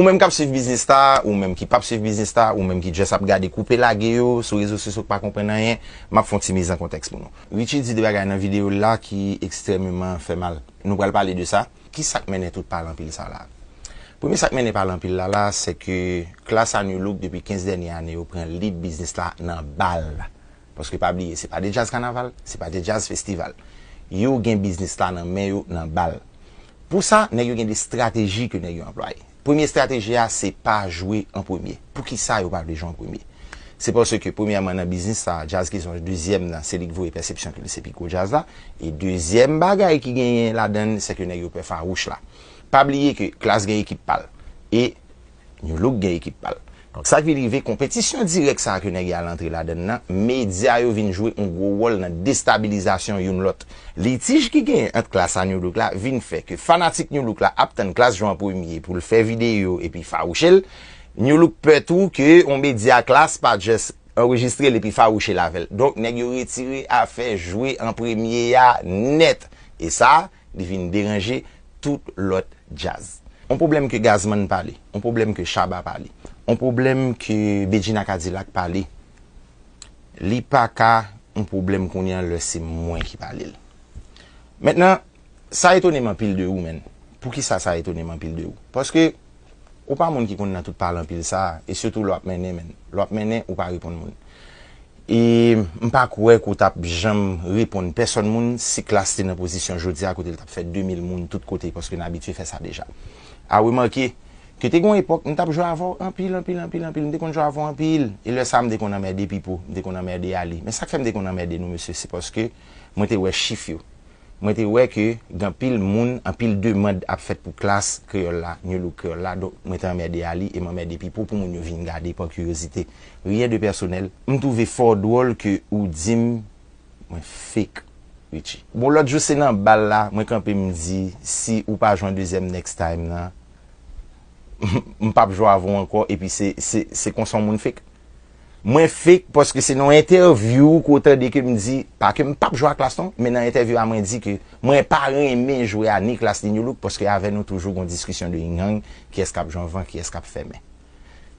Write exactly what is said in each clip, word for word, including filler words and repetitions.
Ou menm k ap swiv biznis la, ou menm ki p ap swiv biznis la, ou menm ki just ap gade koupe lage yo sou rezo sosyo k pa konprann anyen, m ap fè yon ti mizankontèks pou nou. Richie di de bagay nan videyo l la ki ekstrèmeman fè mal. Nou pral pale de sa. Ki sa k mennen tout pale anpil sa la? Premye sa k mennen pale anpil la la, se ke klas a Nu Look depi kenz dènye ane yo pran lead biznis la nan bal. Paske pa bliye, se pa de djaz kanaval, se pa de djaz festival. Yo gen biznis la nan men yo, nan bal. Pou sa, nèg yo gen de estrateji ke nèg yo anplwaye. Premye estrateji a, se pa jwe an premye. Poukisa yo pa vle jwe an premye? Se paske, premyèman, nan biznis sa, djaz ki sòti dezyèm nan, se li k voye pèsepsyon ke li se pi gwo djaz la. E dezyèm bagay ki genyen ladan l, se ke nèg yo pè fawouch la. Pa bliye ke Klass gen ekip pa l. E Nu Look gen ekip pa l. Donk, sa k vin rive, konpetisyon dirèk sa a ke nèg yo al antre ladan l nan, medya yo vin jwe yon gwo wòl nan destabilizasyon youn lòt. Litij ki genyen ant Klass a Nu Look la vin fè ke fanatik Nu Look la ap tann Klass jwe an premye pou l fè videyo epi fawouche l. Nu Look pè tou ke yon medya Klass pa just anrejistre l epi fawouche l avè l. Donk, nèg yo retire afè jwe an premye a nèt. E sa, li vin deranje tout lòt djaz. On pwoblèm ke Gazman pale, on pwoblèm ke Shabba pale, on pwoblèm ke Bedjine a Cadillac pale, li pa ka on pwoblèm kounye a lè se mwen ki pale l. Mentnan, sa etone m anpil de ou, menn. Poukisa sa etone m anpil de ou? Paske ou pa moun ki konn nan tout pale anpil sa a, e sitou lè w ap mennen, menn. Lè w ap mennen, ou pa reponn moun. E m pa kwè ke w t ap janm reponn pèsòn moun si Klass te nan pozisyon jodi a kote l t ap fè de mil moun tout kote, paske n abitye fè sa deja. A remake ke te gen yon epòk, m t ap jwe avè w anpil, anpil, anpil, anpil. M te konn jwe avè w anpil. E lè sa a, m te konn anmède Pipo, m te konn anmède Ali. Men sa k fè m te konn anmède nou, mesye, se paske mwen te wè chif yo. Mwen te wè ke gen anpil moun, anpil demann ap fèt pou Klass kreyòl la, Nu Look kreyòl la, donk mwen te anmède Ali e m anmède Pipo pou moun yo vin gade pa kiriyozite. Rien de personnel. M twouve fò dwòl ke ou di m mwen fake, Richie. Bon, lòt jou se nan bal la, mwen kanpe m di, si ou pa jwe an dezyèm next time nan, m p ap jwe avè w ankò, epi se, se, se konsa yon moun fake. Mwen fake paske se nan entèvyou ke w tande ke m di, pa ke m p ap jwe a Klass non, men nan entèvyou a mwen di ke mwen pa renmen jwe a ni Klass ni Nu Look paske avè nou toujou gon diskisyon de yin yang, kiyès k ap jwe anvan, kiyès k ap fèmen.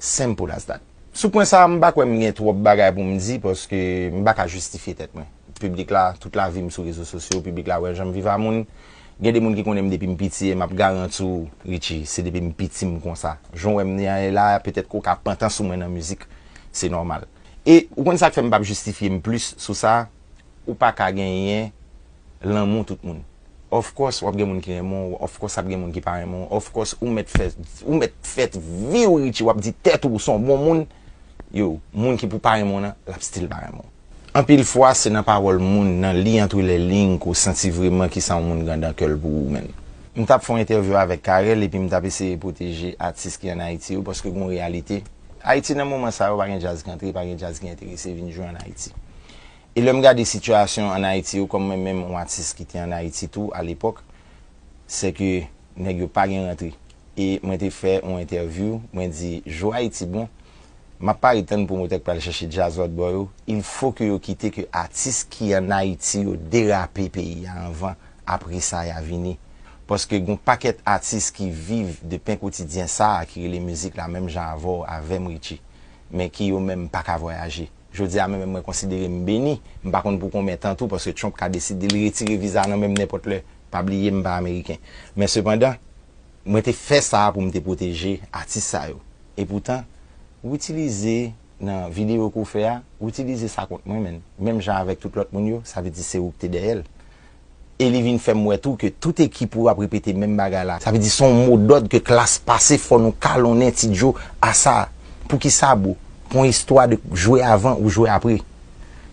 Simple as that. Sou pwen sa a, m pa kwè m gen twòp bagay pou m di paske m pa ka jistifye tèt mwen. Piblik la, tout lavi m sou rezo sosyo, piblik la wè jan m viv a moun. Gen de moun ki konnen m depi m piti e m ap garanti w, Richie, se depi m piti m konsa. Jan w wè m ye la, petèt ke w ka pantan sou mwen nan mizik, se nòmal. E ou konn sa k fè m p ap jistifye m plis sou sa, ou pa ka genyen lanmou tout moun. Of course, w ap gen moun ki renmen w, of course, ap gen moun ki pa renmen w, of course, ou mèt fè, ou mèt fè vi w, Richie, w ap di tèt ou, ou se yon bon moun, yo, moun ki pou pa renmen w nan, l ap still pa renmen w. Anpil fwa, se nan pawòl moun, nan li entre les lignes, ke w santi vreman kisa yon moun gen nan kè l pou ou menm. M t ap fè yon entèvyou avèk Carel, epi m t ap eseye pwoteje atis ki ann Ayiti yo, paske gen yon reyalite. Ayiti, nan moman sa yo, pa gen djaz ki antre, pa gen djaz ki enterese vin jwe ann Ayiti. E lè m gade sitiyasyon ann Ayiti yo, kòm mwen menm, yon atis ki te ann Ayiti tou, alepòk, se ke nèg yo pa gen rantre. E mwen te fè yon entèvyou, mwen di, jou Ayiti bon, m ap pare tann pwomotè k pral chèche djaz lòt bò yo, il faut que yo kite ke atis ki ann Ayiti yo derape peyi a anvan, apre sa y a vini. Paske gen yon pakèt atis ki viv de pen kotidyen sa a ki rele mizik la, menm jan avè w, avè m, Richie, men ki yo menm pa ka vwayaje. Jodi a, mwen menm, mwen konsidere m beni. M pa konn pou konbyen tan tou, paske Trump ka deside l retire viza nan men m nenpòt lè. Pa bliye, m pa ameriken. Men sepandan, mwen te fè sa a pou m te pwoteje atis sa yo. Epoutan, w itilize nan videyo ke w fè a, w itilize sa kont mwen, menn. Menm jan avèk tout lòt moun yo, sa vle di se ou ki te dèyè l. E li vin fè m wè tou ke tout ekip ou ap repete menm bagay la. Sa vle di se yon modòd ke Klass pase, fò nou kalonnen Ti Djo a sa. Poukisa, bro? Pou yon istwa de jwe avan ou jwe apre.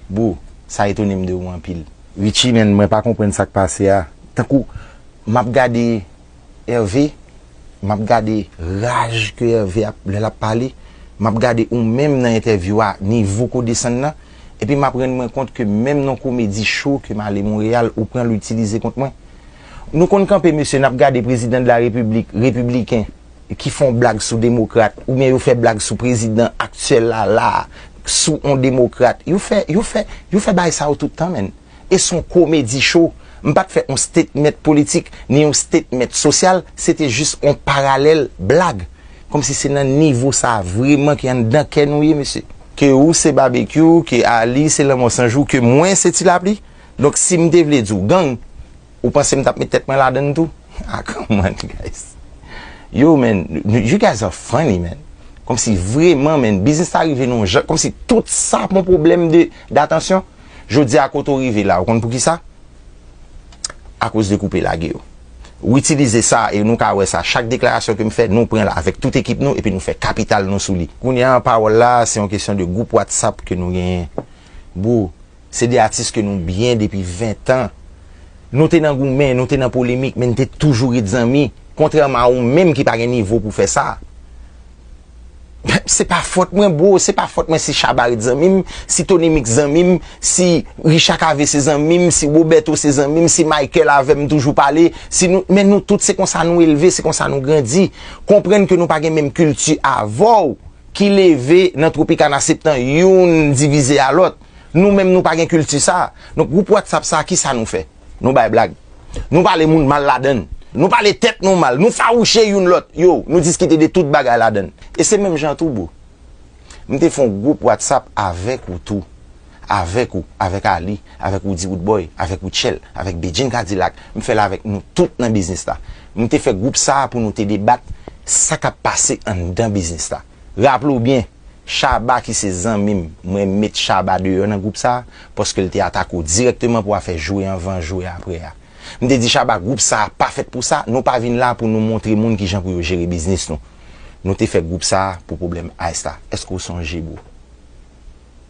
Bro, sa etone m de ou anpil. Richie, menn, mwen pa konprann sa k pase a. Tankou m ap gade Hervé, m ap gade raj ke Hervé ap, lè l ap pale, m ap gade ou menm nan entèvyou a, nivo ke w desann nan, epi m ap rann mwen kont ke menm nan komedi cho ke m ale Monreyal, ou pran l, ou itilize kont mwen. Nou konn kanpe, mesye, n ap gade prezidan de la repiblik, repibliken, ki fè yon blag sou demokrat, oubyen yo fè blag sou prezidan aktyèl la, la, sou yon demokrat. Yo fè, yo fè, yo fè bagay sa yo tout tan, menn. E se yon komedi cho. M pa t fè yon statement politik, ni yon statement sosyal, se te jis yon paralèl blag. Kòmsi se nan nivo sa a vreman ki anndan kè nou ye, mesye. Ke ou se Babekyou, ke Ali se Lanmò San Jou, ke mwen se Ti Lapli. Donk, si m te vle di w gang, ou panse m t ap met tèt mwen ladann tou? Ah, come on, guys. Yo, man, you guys are funny, man. Kòmsi vreman, man, biznis la rive nan yon jan, kòmsi tout sa pou pwoblèm de, datansyon. Jodi a kote w rive la, ou konn poukisa? Akoz de koupe lage yo. Ou itilize sa, e nou ka wè sa, chak deklarasyon ke m fè, nou pran l avèk tout ekip nou, epi nou fè kapital nou sou li. Kounye a, pawòl la, se yon kesyon de gwoup WhatsApp ke nou genyen. Bro, se de atis ke nou byen depi ven tan. Nou te nan goumen, nou te nan polemik, men n te toujou ret zanmi. Kontrèman a ou menm ki pa gen nivo pou fè sa. Se pa fòt mwen, bro, se pa fòt mwen si Shabba ret zanmi m, si Tony Mix zanmi m, si Richard Cavé se zanmi m, si Roberto se zanmi m, si Michael avè m toujou pale, si nou, men nou tout se konsa nou elve, se konsa nou grandi. Konprann ke nou pa gen menm kilti avè w ki leve nan Tropicana Septan, youn divize a lòt. Nou menm nou pa gen kilti sa. Donk gwoup WhatsApp sa, kisa nou fè? Nou bay blag. Nou pale moun mal ladann. Nou pale tèt nou mal. Nou fawouche youn lòt. Yo, nou diskite de tout bagay ladann. E se menm jan tou, bro. M te fè yon gwoup WhatsApp avèk ou tou. Avèk ou, avèk Ali, avèk Roody Roodboy, avèk Rutshelle, avèk Bedjine Cadillac. M fè l avèk nou tout nan biznis la. M te fè gwoup sa a pou nou te debat sa k ap pase anndan biznis la. Raple w byen, Shabba ki se zanmi m, mwen met Shabba deyò nan gwoup sa a, paske l te atake w dirèkteman pou afè jwe anvan, jwe aprè a. M te di Shabba, gwoup sa a pa fèt pou sa, nou pa vin la pou nou montre moun kijan pou yo jere biznis nou. Nou te fè gwoup sa a pou pwoblèm Ice la. Èske w sonje, bro?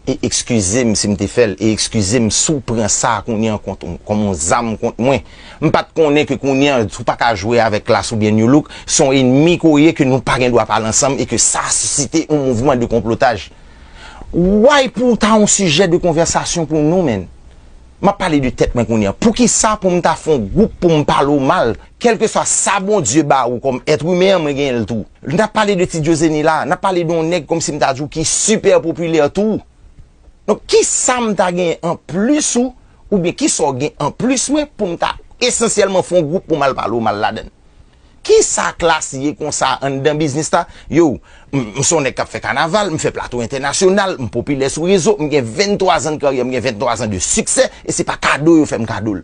E ekskize m si m te fè l, e ekskize m si w pran sa a kounye a kont, kòm yon zam kont mwen. M pa t konnen ke kounye a, ou pa ka jwe avèk Klass oubyen Nu Look, se yon enmi ke w ye ke nou pa gen dwa pale ansanm e ke sa sisite yon mouvman de konplotaj. Why pou w ta yon sijè de konvèsasyon pou nou, menn? M ap pale de tèt mwen kounye a. Poukisa pou m ta fè yon gwoup pou m pale w mal? Kèlkeswa sa Bondye ba ou kòm èt imen an, mwen genyen l tou. N ap pale de Ti Djozeni la, n ap pale de yon nèg kòmsi m ta di w ki sipè popilè tou. Donk, kisa m ta genyen anplis ou, oubyen kisa w gen anplis mwen pou m ta esansyèlman fè yon gwoup pou m al pale w mal ladann? Kisa Klass ye konsa anndan biznis la? Yo, m, m se yon nèg k ap fè kanaval, m fè plato entènasyonal, m popilè sou rezo, m gen venntwa zan de karyè, m gen venntwa zan de siksè, e se pa kado yo fè m kado l.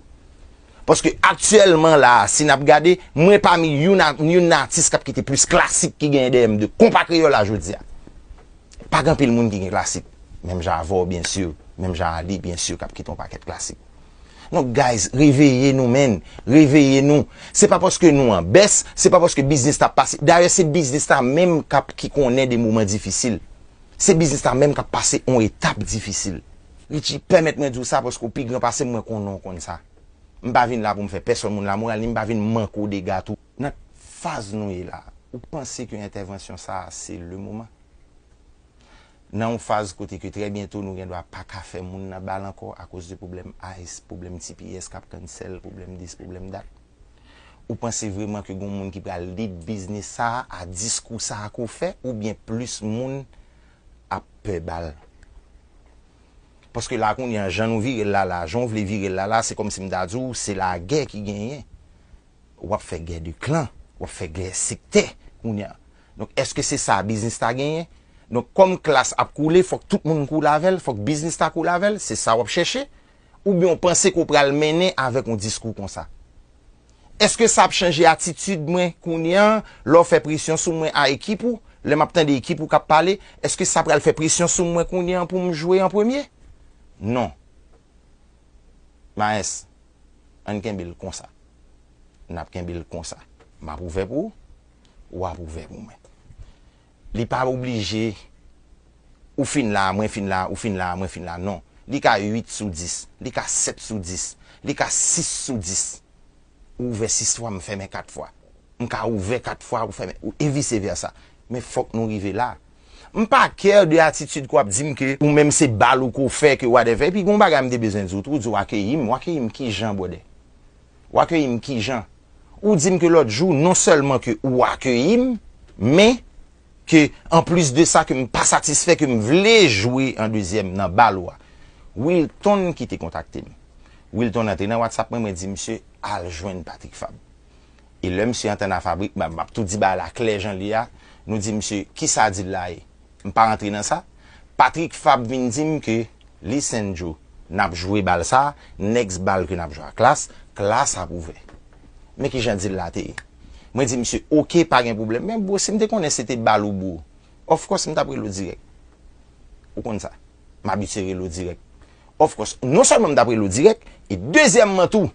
Paske aktyèlman la a, si n ap gade, mwen pami youn a, youn nan atis k ap kite plis klasik ki genyen dèyè m de konpa kreyòl la jodi a. Pa gen anpil moun ki gen klasik. Menm jan avè w, byen si. Menm jan Ali, byen si, k ap kite yon pakèt klasik. Donk, guys, reveye nou, menn. Reveye nou. Se pa paske nou an bès, se pa paske biznis la pase. Dayè, se biznis la menm k ap, ki konnen de moman difisil. Se biznis la menm k ap pase yon etap difisil. Richie, pèmèt mwen di w sa paske w pi gran pase m, mwen konnen w konn sa. M pa vin la pou m fè pèsonn moun lamoral, ni m pa vin manke w dega tou. Nan faz nou ye la, ou panse ke entèvansyon sa a se le moman? Nan yon faz kote ke trè byento nou gen dwa pa ka fè moun nan bal ankò akoz de pwoblèm Ice, pwoblèm T P S k ap cancel, pwoblèm dis, pwoblèm dat. Ou panse vrèman ke gen yon moun ki pral lead biznis sa a, a diskou sa a ke w fè, oubyen plis moun ap pè bal? Paske la kounye a, jan nou vire l la la, jan w vle vire l la la, se kòmsi m ta di w, se lagè ki genyen. W ap fè gè de klan, w ap fè gè sektè kounye a. Donk, èske se sa biznis la genyen? Donk, kòm Klass ap koule, fòk tout moun koule avè l, fòk biznis la koule avè l, se sa w ap chèche? Oubyen w panse ke w pral mennen avèk yon diskou konsa? Èske sa ap chanje atitid mwen kounye a, lè w fè presyon sou mwen a ekip ou, lè m ap tande ekip ou k ap pale, èske sa pral fè presyon sou mwen kounye a pou m jwe an premye? Non. Maes, ann kenbe l konsa. N ap kenbe l konsa. M ap ouvè pou ou, w ap ouvè pou mwen. Li pa oblije, ou fin la, mwen fin la, ou fin la, mwen fin la, non. Li ka uit sou dis, li ka sèt sou dis, li ka sis sou dis. Ou ouvè sis fwa, m fèmen kat fwa. M ka ouvè kat fwa, ou fèmen, ou, e vise vèsa. Men fòk nou rive la. M pa care de atitid ke w ap di m ke ou menm se bal ou ke w fè, ke whatever. Epi gen yon bagay m te bezwen di w tou, di w akeyi m. W akeyi m kijan, brother? W akeyi m kijan? Ou di m ke lòt jou, non sèlman ke ou akeyi m, men ke, anplis de sa, ke m pa satisfè, ke m vle jwe an dezyèm nan bal ou a. Wilton ki te kontakte m. Wilton antre nan WhatsApp mwen, mwen di misye al jwenn Patrick Fabre. E lè misye antre nan Fabrik, m ap, m ap tou di bagay la klè jan l ye a, Nou di misye, kisa deal la ye? M pa rantre nan sa. Patrick Fabre vin di m ke, listen Joe, n ap jwe bal sa, next bal ke n ap jwe a Klass, Klass ap ouvè. Men kijan deal la te ye. Mwen di misye, oke, pa gen pwoblèm. Men bro, si m te konnen se te bal ou bro, of course m t ap rele w dirèk. Ou konn sa. M abitye rele w dirèk. Of course, non sèlman m t ap rele w dirèk, e dezyèmman tou,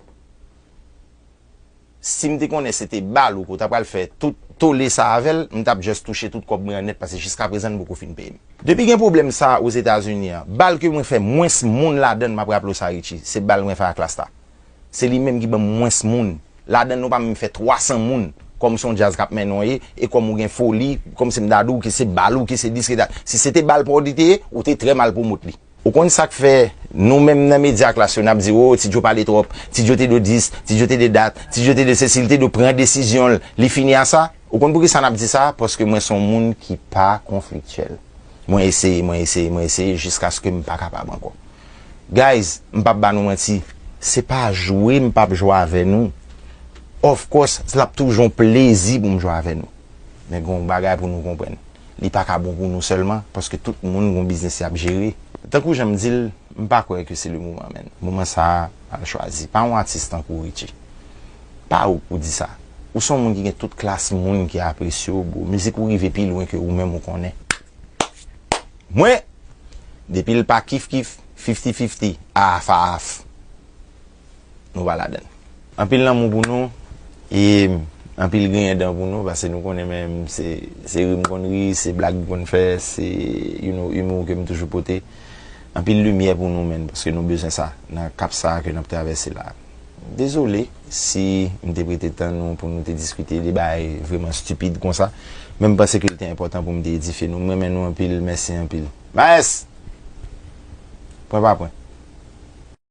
si m te konnen se te bal ou ke w ta pral fè tout tole sa avè l, m t ap just touche tout kòb mwen an nèt, paske jiskaprezan n poko fin peye m. Depi gen pwoblèm sa Ozetazini an, bal ke mwen fè mwens moun ladan l, m ap raple w sa Richie, se bal mwen fè a Klass la. Se li menm ki ban m mwens moun. Ladan l nou pa menm fè twa san moun. Kòm se yon djaz k ap mennen w ye, e kòm ou gen foli, kòm se m ta di w ke se bal ou, ke se dis, ke dat. Si se te bal pa w li te ye, ou te trè mal pwomot li. Ou konn sa k fè nou menm nan medya Klass yo n ap di, o, Ti Joe pale twòp, Ti Joe te dwe dis, Ti Joe te dwe dat, Ti Joe te dwe sesi, li te dwe pran desizyon l, li fini a sa? Ou konn poukisa n ap di sa? Paske mwen se yon moun ki pa konfliktyèl. Mwen eseye, mwen eseye, mwen eseye jiskaske m pa kapab ankò. Guys, m p ap ba nou manti, se pa jwe m p ap jwe avè nou. Of course, l ap toujou yon plezi pou m jwe avè nou. Men gen yon bagay pou nou konprann. Li pa ka bon pou nou sèlman, paske tout moun gen yon biznis y ap jere. Tankou jan m di l, m pa kwè ke se le moman, menn. Moman sa a, al chwazi. Pa yon atis tankou Richie. Pa ou k pou di sa. Ou se yon moun ki gen tout klas moun ki apresye w, bro. Mizik ou rive pi lwen ke ou menm ou konnen. Mwen, depi l pa kif kif, fifty fifty, half half, nou pa ladan l. Anpil lanmou pou nou, e anpil griyen dan pou nou, paske nou konnen menm se, se ri m konn ri, se blag m konn fè, se, you know, humour ke m toujou pote. Anpil limyè pou nou, menn, paske nou bezwen sa nan kap sa ke n ap travèse la. Dezole si m te prete tan nou pou nou te diskite de bagay vreman stipid konsa, men m panse ke l te enpòtan pou m te edifye nou. M renmen nou anpil, mèsi anpil. Maes! Pwen pa pwen.